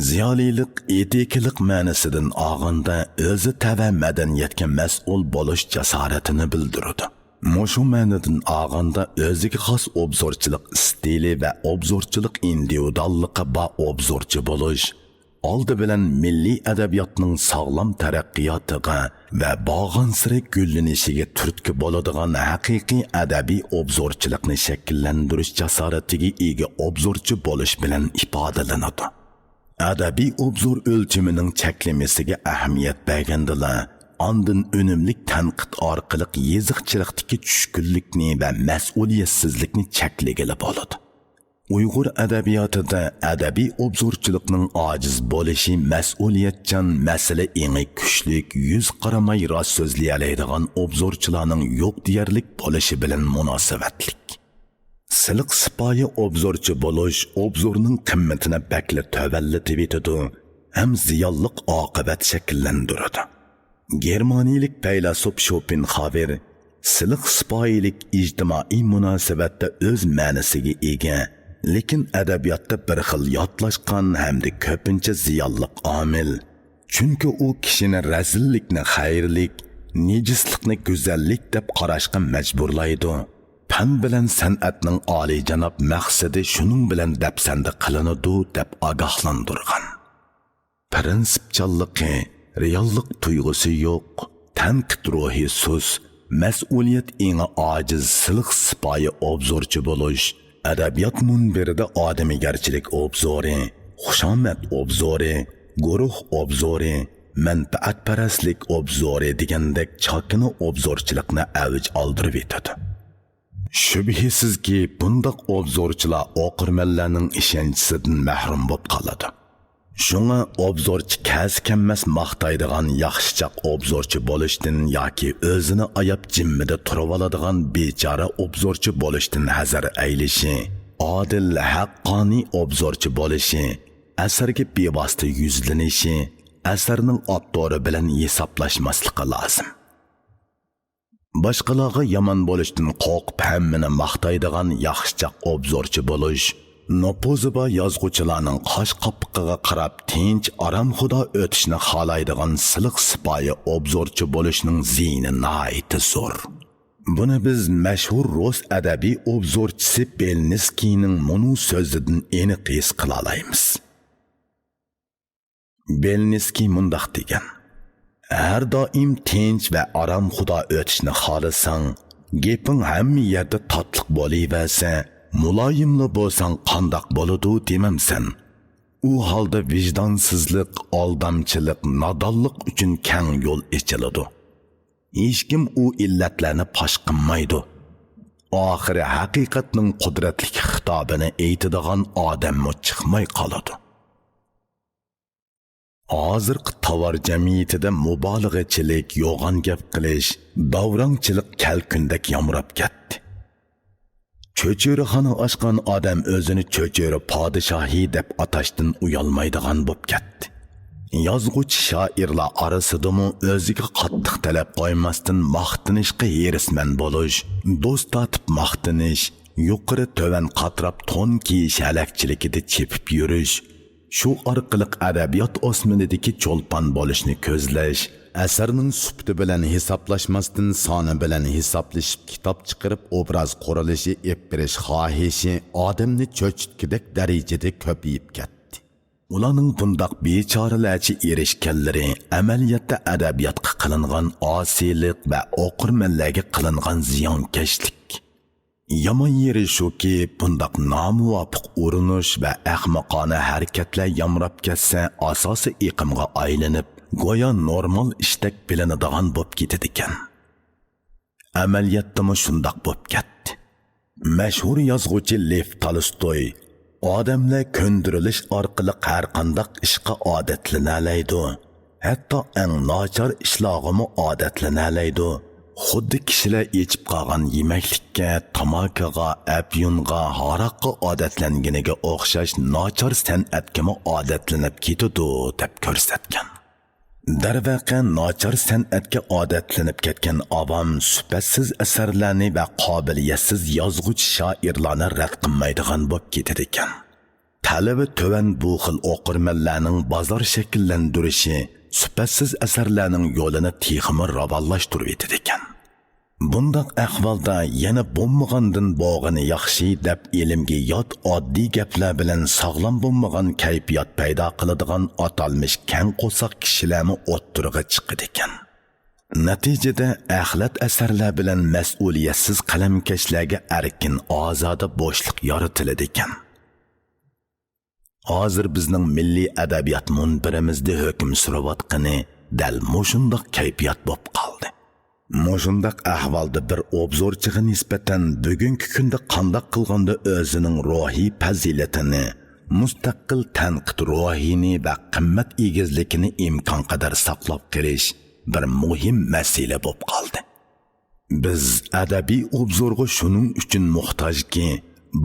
زىيالىيلىق ئېتىكىلىق مەنىسىدىن ئالغاندا، ئۆزى تەۋە مەدەنىيەتكە مەسئۇل بولۇش جاسارىتىنى بىلدۈرىدۇ. مۇشۇ مەنىدىن ئالغاندا، ئۆزىگە خاس ئوبزورچىلىق ئىستىلى ۋە ئوبزورچىلىق ئىندىۋىدۇئاللىقى بار ئوبزورچى بولۇش، ئالدى بىلەن مىللىي ئەدەبىياتنىڭ ساغلام تەرەققىياتىغا ۋە بارغانسېرى گۈللىنىشىگە تۈرتكە بولىدىغان ھەقىقىي ئەدەبىي ئوبزورچىلىقنى شەكىللەندۈرۈش جاسارىتىگە ئىگە ئوبزورچى بولۇش بىلەن ئىپادىلىنىدۇ. ئەدەبىي ئوبزور ئۆلچىمىنىڭ چەكلىمىسىگە ئەھمىيەت بەرگەندىلا، ئاندىن ئۈنۈملۈك تەنقىد ئارقىلىق يېزىقچىلىقتىكى چۈشكۈنلۈكنى ۋە مەسئۇلىيەتسىزلىكنى چەكلىگىلى بولىدۇ. ئۇيغۇر ئەدەبىياتىدا ئەدەبىي ئوبزورچىلىقنىڭ ئاجىز بولۇشى مەسئۇلىيەتچان، مەسىلە ئېڭى كۈچلۈك، يۈز قارىماي راست سۆزلىيەلەيدىغان ئوبزورچىلارنىڭ يوق دېيەرلىك بولۇشى بىلەن مۇناسىۋەتلىك. سىلىق سىپايى ئوبزورچى بولۇش ئوبزورنىڭ قىممىتىنى بەكلا تۆۋەنلىتىۋېتىدۇ ھەم زىيانلىق ئاقىۋەت شەكىللەندۈرىدۇ. گېرمانىيىلىك پەيلاسوپ شوپېنخاۋېر سىلىق سىپايىلىك ئىجتىمائىي مۇناسىۋەتتە ئۆز مەنىسىگە ئىگە، لېكىن ئەدەبىياتتا بىر خىل ياتلاشقان ھەمدە كۆپىنچە زىيانلىق ئامىل. چۈنكى ئۇ كىشىنى رەزىللىكنى خەيرلىك، نىجىسلىقنى گۈزەللىك دەپ قاراشقا مەجبۇرلايدۇ. پەن بىلەن سەنئەتنىڭ ئالىيجاناب مەقسىتى شۇنىڭ بىلەن دەپسەندە قىلىنىدۇ، دەپ ئاگاھلاندۇرغان. پىرىنسىپچانلىقى، رېئاللىق تۇيغۇسى يوق، تەنقىد روھى سۇس، مەسئۇلىيەت ئېڭى ئاجىز، سىلىق سىپايى ئوبزورچى بولۇش، ئەدەبىيات مۇنبىرىدە ئادىمىيگەرچىلىك ئوبزورى، خۇشامەت ئوبزورى، گۇرۇھ ئوبزورى، مەنپەئەتپەرەسلىك ئوبزورى دېگەندەك چاكىنا ئوبزورچىلىقنى ئەۋج ئالدۇرۇۋېتىدۇ. شۈبھىسىزكى، بۇنداق ئوبزورچىلار ئوقۇرمەنلەرنىڭ ئىشەنچىسىدىن مەھرۇم بولۇپ قالىدۇ. شۇڭا ئوبزورچى كەلسە-كەلمەس ماختايدىغان ياخشىچاق ئوبزورچى بولۇشتىن ياكى ئۆزىنى ئاياپ جىممىدە تۇرۇۋالىدىغان بىچارە ئوبزورچى بولۇشتىن ھەزەر ئەيلىشى، ئادىل، ھەققانىي ئوبزورچى بولۇشى، ئەسەرگە بىۋاسىتە يۈزلىنىشى، ئەسەرنىڭ ئاپتورى بىلەن ھېسابلاشماسلىقى لازىم. باشقىلارغا يامان بولۇشتىن قورقۇپ، ھەممىنى ماختايدىغان ياخشىچاق ئوبزورچى بولۇش، نوپۇزى بار يازغۇچىلارنىڭ قاش قاپىقىغا قاراپ تىنچ، ئارامخۇدا ئۆتۈشنى خالايدىغان سىلىق سىپايى ئوبزورچى بولۇشنىڭ زىيىنى ناھايىتى زور. بۇنى بىز مەشھۇر رۇس ئەدەبىي ئوبزورچىسى بېلنىسكىينىڭ مۇنۇ سۆزىدىن ئېنىق ھېس قىلالايمىز. بېلنىسكىي مۇنداق دېگەن: «ھەر دائىم تىنچ ۋە ئارامخۇدا ئۆتۈشنى خالىساڭ، گېپىڭ ھەممە يەردە تاتلىق بولۇۋەرسە، مۇلايىملا بولساڭ قانداق بولىدۇ دېمەمسەن؟ ئۇ ھالدا ۋىجدانسىزلىق، ئالدامچىلىق، نادانلىق ئۈچۈن كەڭ يول ئېچىلىدۇ. ھېچكىم ئۇ ئىللەتلەرنى پاش قىلمايدۇ. ئاخىرى ھەقىقەتنىڭ قۇدرەتلىك خىتابىنى ئېيتىدىغان ئادەممۇ چىقماي قالىدۇ.» ھازىرقى تاۋار جەمئىيىتىدە مۇبالىغىچىلىك، يوغان گەپ قىلىش، داۋراڭچىلىق كەلكۈندەك يامراپ كەتتى. چۆچۈرىخانا ئاچقان ئادەم ئۆزىنى چۆچۈرە پادىشاھى دەپ ئاتاشتىن ئۇيالمايدىغان بوپ كەتتى. يازغۇچى شائىرلار ئارىسىدىمۇ ئۆزىگە قاتتىق تەلەپ قويماستىن ماختىنىشقا ھېرىسمەن بولۇش، دوست تارتىپ ماختىنىش، يۇقىرى تۆۋەن قاتراپ تون كىيىش ھەلەكچىلىكىدە چېپىپ يۈرۈش، شۇ ئارقىلىق ئەدەبىيات ئاسمىنىدىكى چولپان بولۇشنى كۆزلەش، ئەسەرنىڭ سۈپىتى بىلەن ھېسابلاشماستىن، سانى بىلەن ھېسابلىشىپ، كىتاب چىقىرىپ، ئوبراز قۇرۇلۇشى ئېلىپ بېرىش خاھىشى ئادەمنى چۆچۈتكۈدەك دەرىجىدە كۆپىيىپ كەتتى. ئۇلارنىڭ بۇنداق بىچارىلەرچە ئېرىشكەنلىرى ئەمەلىيەتتە ئەدەبىياتقا قىلىنغان ئاسىيلىق ۋە ئوقۇرمەنلەرگە قىلىنغان زىيانكەشلىك. يامان يېرى شۇكى، بۇنداق نامۇۋاپىق ئۇرۇنۇش ۋە ئەخمىقانە ھەرىكەتلەر يامراپ كەتسە، ئاساسىي ئېقىمغا ئايلىنىپ، گويا نورمال ئىشتەك بىلىنىدىغان بولۇپ كېتىدىكەن. ئەمەلىيەتتىمۇ شۇنداق بولۇپ كەتتى. مەشھۇر يازغۇچى لېف تالستوي: «ئادەملەر كۆندۈرۈلۈش ئارقىلىق ھەرقانداق ئىشقا ئادەتلىنەلەيدۇ. ھەتتا ئەڭ ناچار ئىشلارغىمۇ ئادەتلىنەلەيدۇ. خۇددى كىشىلەر ئېچىپ قالغان يېمەكلىككە، تاماكىغا، ئەپيۇنغا، ھاراققا ئادەتلەنگىنىگە ئوخشاش ناچار سەنئەتكىمۇ ئادەتلىنىپ كېتىدۇ» دەپ كۆرسەتكەن. دەرۋەقە، ناچار سەنئەتكە ئادەتلىنىپ كەتكەن ئاۋام سۈپەتسىز ئەسەرلەرنى ۋە قابىلىيەتسىز يازغۇچى شائىرلارنى رەت قىلمايدىغان بولۇپ كېتىدىكەن. تەلىپى تۆۋەن بۇ خىل ئوقۇرمەنلەرنىڭ بازار شەكىللەندۈرۈشى سۈپەتسىز ئەسەرلەرنىڭ يولىنى تېخىمۇ راۋانلاشتۇرۇۋېتىدىكەن. بۇنداق ئەھۋالدا يەنە بولمىغاندىن بولغىنى ياخشى دەپ، ئىلىمگە يات ئاددىي گەپلەر بىلەن ساغلام بولمىغان كەيپىيات پەيدا قىلىدىغان ئاتالمىش كەڭ قورساق كىشىلەرمۇ ئوتتۇرىغا چىقىدىكەن. نەتىجىدە، ئەخلەت ئەسەرلەر بىلەن مەسئۇلىيەتسىز قەلەمكەشلەرگە ئەركىن، ئازادە بوشلۇق يارىتىلىدىكەن. ھازىر بىزنىڭ مىللىي ئەدەبىيات مۇنبىرىمىزدە ھۆكۈم سۈرۈۋاتقىنى دەل مۇشۇنداق كەيپىيات بولۇپ قالدى. مۇشۇنداق ئەھۋالدا بىر ئوبزورچىغا نىسبەتەن بۈگۈنكى كۈندە قانداق قىلغاندا ئۆزىنىڭ روھىي پەزىلىتىنى، مۇستەقىل تەنقىد روھىنى ۋە قىممەت ئېگىزلىكىنى ئىمكانقەدەر ساقلاپ قېلىش بىر مۇھىم مەسىلە بولۇپ قالدى. بىز ئەدەبىي ئوبزورغا شۇنىڭ ئۈچۈن موھتاجكى،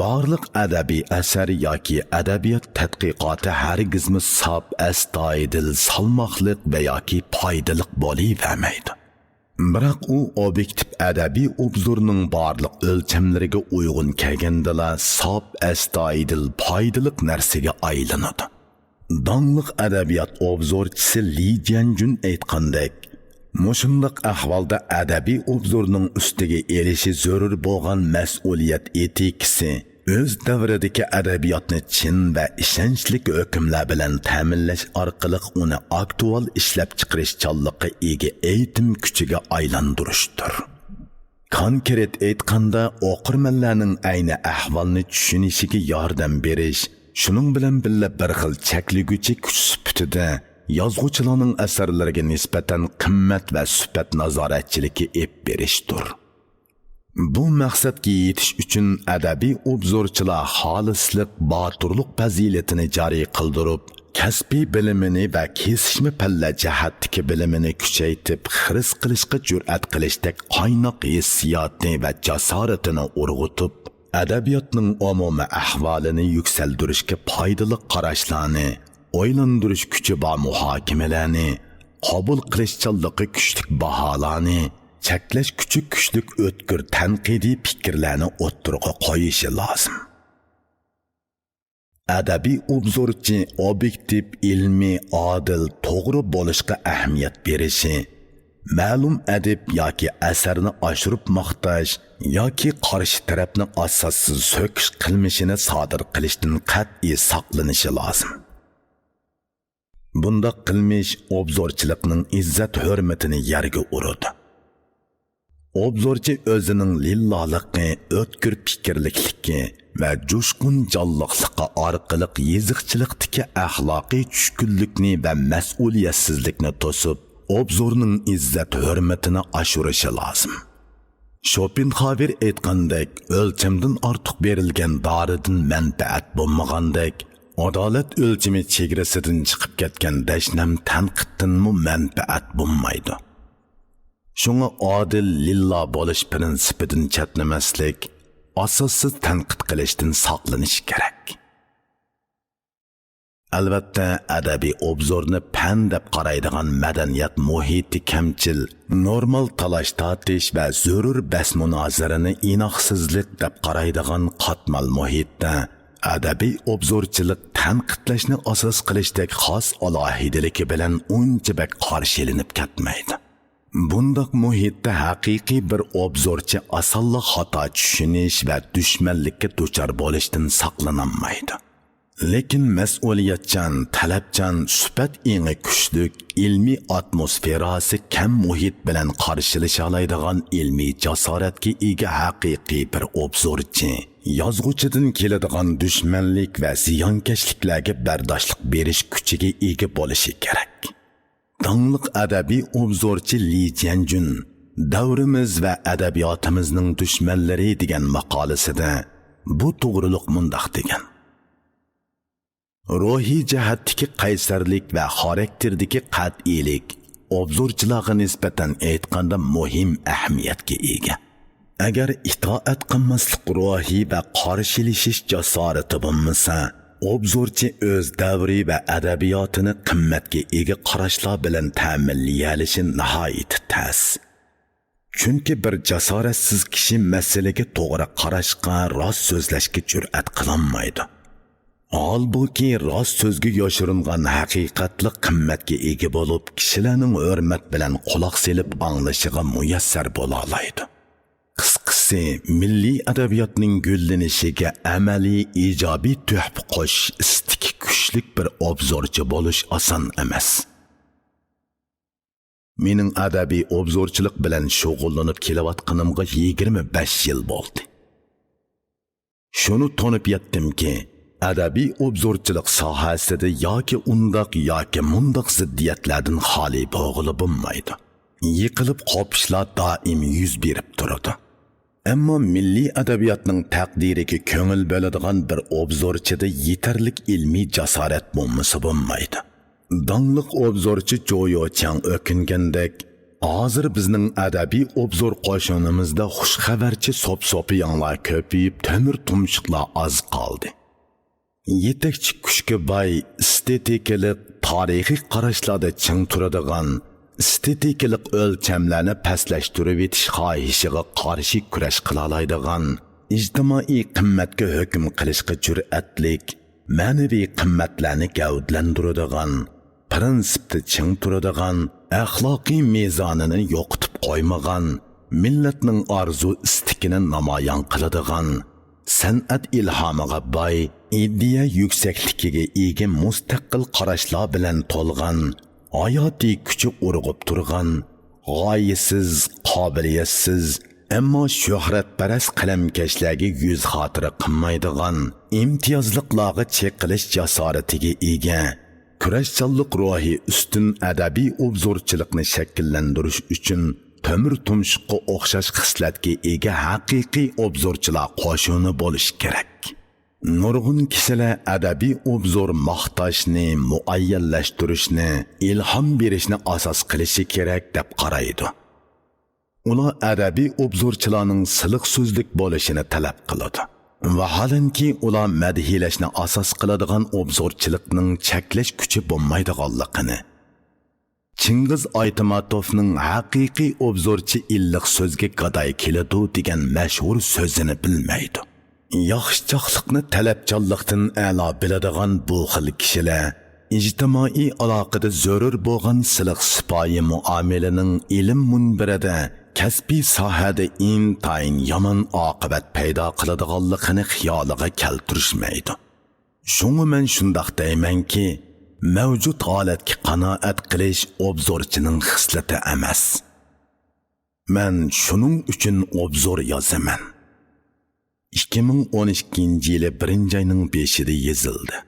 بارلىق ئەدەبىي ئەسەر ياكى ئەدەبىيات تەتقىقاتى ھەرگىزمۇ ساپ، ئەستايىدىل، سالماقلىق ۋە ياكى پايدىلىق بولۇۋەرمەيدۇ. بىراق ئۇ ئوبيېكتىپ ئەدەبىي ئوبزورنىڭ بارلىق ئۆلچەملىرىگە ئۇيغۇن كەلگەندىلا ساپ، ئەستايىدىل، پايدىلىق نەرسىگە ئايلىنىدۇ. داڭلىق ئەدەبىيات ئوبزورچىسى لى جيەنجۈن ئېيتقاندەك، مۇشۇنداق ئەھۋالدا ئەدەبىي ئوبزورنىڭ ئۈستىگە ئېلىشى زۆرۈر بولغان مەسئۇلىيەت ئېتىكىسى، ئۆز دەۋرىدىكى ئەدەبىياتنى چىن ۋە ئىشەنچلىك ھۆكۈملەر بىلەن تەمىنلەش ئارقىلىق ئۇنى ئاكتۇئال ئىشلەپچىقىرىشچانلىققا ئىگە ئېيتىم كۈچىگە ئايلاندۇرۇشتۇر. كونكرېت ئېيتقاندا، ئوقۇرمەنلەرنىڭ ئەينى ئەھۋالنى چۈشىنىشىگە ياردەم بېرىش، شۇنىڭ بىلەن بىللە بىر خىل چەكلىگۈچى كۈچ سۈپىتىدە يازغۇچىلارنىڭ ئەسەرلىرىگە نىسبەتەن قىممەت ۋە سۈپەت نازارەتچىلىكى ئېلىپ بېرىشتۇر. بۇ مەقسەتكە يېتىش ئۈچۈن ئەدەبىي ئوبزورچىلار خالىسلىق، باتۇرلۇق پەزىلىتىنى جارى قىلدۇرۇپ، كەسپىي بىلىمىنى ۋە كېسىشمە پەنلەر جەھەتتىكى بىلىمىنى كۈچەيتىپ، خىرىس قىلىشقا جۈرئەت قىلىشتەك قايناق ھېسسىياتى ۋە جاسارىتىنى ئۇرغۇتۇپ، ئەدەبىياتنىڭ ئومۇمىي ئەھۋالىنى يۈكسەلدۈرۈشكە پايدىلىق قاراشلارنى، ئويلاندۇرۇش كۈچى بار مۇھاكىمىلەرنى، قوبۇل قىلىشچانلىقى كۈچلۈك باھالارنى، چەكلەش كۈچى كۈچلۈك ئۆتكۈر تەنقىدىي پىكىرلەرنى ئوتتۇرىغا قويۇشى لازىم. ئەدەبىي ئوبزورچى ئوبيېكتىپ، ئىلمىي، ئادىل، توغرا بولۇشقا ئەھمىيەت بېرىشى، مەلۇم ئەدىب ياكى ئەسەرنى ئاشۇرۇپ ماختاش ياكى قارشى تەرەپنى ئاساسسىز سۆكۈش قىلمىشىنى سادىر قىلىشتىن قەتئىي ساقلىنىشى لازىم. بۇنداق قىلمىش ئوبزورچىلىقنىڭ ئىززەت-ھۆرمىتىنى يەرگە ئۇرىدۇ. ئوبزورچى ئۆزىنىڭ لىللالىقى، ئۆتكۈر پىكىرلىكلىكى ۋە جۇشقۇن جانلىقلىقى ئارقىلىق يېزىقچىلىقتىكى ئەخلاقىي چۈشكۈنلۈكنى ۋە مەسئۇلىيەتسىزلىكنى توسۇپ، ئوبزورنىڭ ئىززەت-ھۆرمىتىنى ئاشۇرۇشى لازىم. شوپېنخاۋېر ئېيتقاندەك، ئۆلچەمدىن ئارتۇق بېرىلگەن دارىدىن مەنپەئەت بولمىغاندەك، ئادالەت ئۆلچىمى چېگرىسىدىن چىقىپ كەتكەن دەشنەم تەنقىدتىنمۇ مەنپەئەت بولمايدۇ. شۇڭا ئادىل لىللا بولۇش پىرىنسىپىدىن چەتنىمەسلىك، ئاساسسىز تەنقىد قىلىشتىن ساقلىنىش كېرەك. ئەلۋەتتە، ئەدەبىي ئوبزورنى پەن دەپ قارايدىغان مەدەنىيەت مۇھىتى كەمچىل، نورمال تالاش-تارتىش ۋە زۆرۈر بەس-مۇنازىرىنى ئىناقسىزلىق دەپ قارايدىغان قاتمال مۇھىتتا ئەدەبىي ئوبزورچىلىق تەنقىدلەشنى ئاساس قىلىشتەك خاس ئالاھىدىلىكى بىلەن ئۇنچە بەك قارشىلىنىپ كەتمەيدۇ. بۇنداق مۇھىتتا ھەقىقىي بىر ئوبزورچى ئاسانلا خاتا چۈشىنىش ۋە دۈشمەنلىككە دۇچار بولۇشتىن ساقلىنالمايدۇ. لېكىن مەسئۇلىيەتچان، تەلەپچان، سۈپەت ئېڭى كۈچلۈك، ئىلمىي ئاتموسفېراسى كەم مۇھىت بىلەن قارشىلىشالايدىغان ئىلمىي جاسارەتكە ئىگە ھەقىقىي بىر ئوبزورچى، يازغۇچىدىن كېلىدىغان دۈشمەنلىك ۋە زىيانكەشلىكلەرگە بەرداشلىق بېرىش كۈچىگە ئىگە بولۇشى كېرەك. داڭلىق ئەدەبىي ئوبزورچى لى جيەنجۈن دەۋرىمىز ۋە ئەدەبىياتىمىزنىڭ دۈشمەنلىرى دېگەن ماقالىسىدە بۇ توغرۇلۇق مۇنداق دېگەن: روھىي جەھەتتىكى قەيسەرلىك ۋە خاراكتېردىكى قەتئىيلىك ئوبزورچىلارغا نىسبەتەن ئېيتقاندا مۇھىم ئەھمىيەتكە ئىگە. ئەگەر ئىتائەت قىلماسلىق روھى ۋە قارشىلىشىش جاسارىتى بولمىسا، ئوبزورچى ئۆز دەۋرى ۋە ئەدەبىياتىنى قىممەتكە ئىگە قاراشلار بىلەن تەمىنلىيەلىشى ناھايىتى تەس. چۈنكى بىر جاسارەتسىز كىشى مەسىلىگە توغرا قاراشقا، راست سۆزلەشكە جۈرئەت قىلالمايدۇ. ھالبۇكى، راست سۆزگە يوشۇرۇنغان ھەقىقەتلىك قىممەتكە ئىگە بولۇپ، كىشىلەرنىڭ ھۆرمەت بىلەن قۇلاق سېلىپ ئاڭلىشىغا مۇيەسسەر بولالايدۇ. قىسقىسى، مىللىي ئەدەبىياتنىڭ گۈللىنىشىگە ئەمەلىي ئىجابىي تۆھپە قوشۇش ئىستىكى كۈچلۈك بىر ئوبزورچى بولۇش ئاسان ئەمەس. مېنىڭ ئەدەبىي ئوبزورچىلىق بىلەن شۇغۇللىنىپ كېلىۋاتقىنىمغا يىگىرمە بەش يىل بولدى. شۇنى تونۇپ يەتتىمكى، ئەدەبىي ئوبزورچىلىق ساھەسىدە ياكى ئۇنداق، ياكى مۇنداق زىددىيەتلەردىن خالىي بولغىلى بولمايدۇ. يىقىلىپ قوپۇشلار دائىم يۈز بېرىپ تۇرىدۇ. ئەمما مىللىي ئەدەبىياتنىڭ تەقدىرىگە كۆڭۈل بۆلىدىغان بىر ئوبزورچىدا يېتەرلىك ئىلمىي جاسارەت بولمىسا بولمايدۇ. داڭلىق ئوبزورچى جويو چياڭ ئۆكۈنگەندەك، ھازىر بىزنىڭ ئەدەبىي ئوبزور قوشۇنىمىزدا خۇشخەۋەرچى سوپى-سوپىياڭلار كۆپىيىپ، تۆمۈر تۇمشۇقلار ئاز قالدى. يېتەكچى كۈچكە باي، ئېستېتىكىلىق، تارىخىي قاراشلاردا چىڭ تۇرىدىغان، ئېستېتىكىلىق ئۆلچەملەرنى پەسلەشتۈرۈۋېتىش خاھىشىغا قارشى كۈرەش قىلالايدىغان، ئىجتىمائىي قىممەتكە ھۆكۈم قىلىشقا جۈرئەتلىك، مەنىۋى قىممەتلەرنى گەۋدىلەندۈرىدىغان، پىرىنسىپتا چىڭ تۇرىدىغان، ئەخلاقىي مىزانىنى يوقىتىپ قويمىغان، مىللەتنىڭ ئارزۇ ئىستىكىنى نامايان قىلىدىغان، سەنئەت ئىلھامىغا باي، ئىدىيە يۈكسەكلىكىگە ئىگە مۇستەقىل قاراشلار بىلەن تولغان، ھاياتىي كۈچى ئۇرغۇپ تۇرغان، غايىسىز، قابىلىيەتسىز، ئەمما شۆھرەتپەرەس قەلەمكەشلەرگە يۈز خاتىرە قىلمايدىغان، ئىمتىيازلىقلارغا چېقىلىش جاسارىتىگە ئىگە، كۈرەشچانلىق روھى ئۈستۈن ئەدەبىي ئوبزورچىلىقنى شەكىللەندۈرۈش ئۈچۈن تۆمۈر تۇمشۇققا ئوخشاش خىسلەتكە ئىگە ھەقىقىي ئوبزورچىلار قوشۇنى بولۇشى كېرەك. نۇرغۇن كىشىلەر ئەدەبىي ئوبزور ماختاشنى، مۇئەييەنلەشتۈرۈشنى، ئىلھام بېرىشنى ئاساس قىلىشى كېرەك دەپ قارايدۇ. ئۇلار ئەدەبىي ئوبزورچىلارنىڭ سىلىق سۆزلۈك بولۇشىنى تەلەپ قىلىدۇ. ۋاھالەنكى، ئۇلار مەدھىيەلەشنى ئاساس قىلىدىغان ئوبزورچىلىقنىڭ چەكلەش كۈچى بولمايدىغانلىقىنى، چىڭگىز ئايتماتوفنىڭ ھەقىقىي ئوبزورچى ئىللىق سۆزگە گاداي كېلىدۇ دېگەن مەشھۇر سۆزىنى بىلمەيدۇ. ياخشىچاقلىقنى تەلەپچانلىقتىن ئەلا بىلىدىغان بۇ خىل كىشىلەر ئىجتىمائىي ئالاقىدە زۆرۈر بولغان سىلىق سىپايى مۇئامىلىنىڭ ئىلىم مۇنبىرىدە كەسپىي ساھەدە ئىنتايىن يامان ئاقىۋەت پەيدا قىلىدىغانلىقىنى خىيالىغا كەلتۈرۈشمەيدۇ. شۇڭا مەن شۇنداق دەيمەنكى، مەۋجۇت ھالەتكە قانائەت قىلىش ئوبزورچىنىڭ خىسلىتى ئەمەس. مەن شۇنىڭ ئۈچۈن ئوبزور يازىمەن. ئىككى مىڭ ئون ئىككىنچى يىلى بىرىنچى ئاينىڭ بېشىدا يېزىلدى.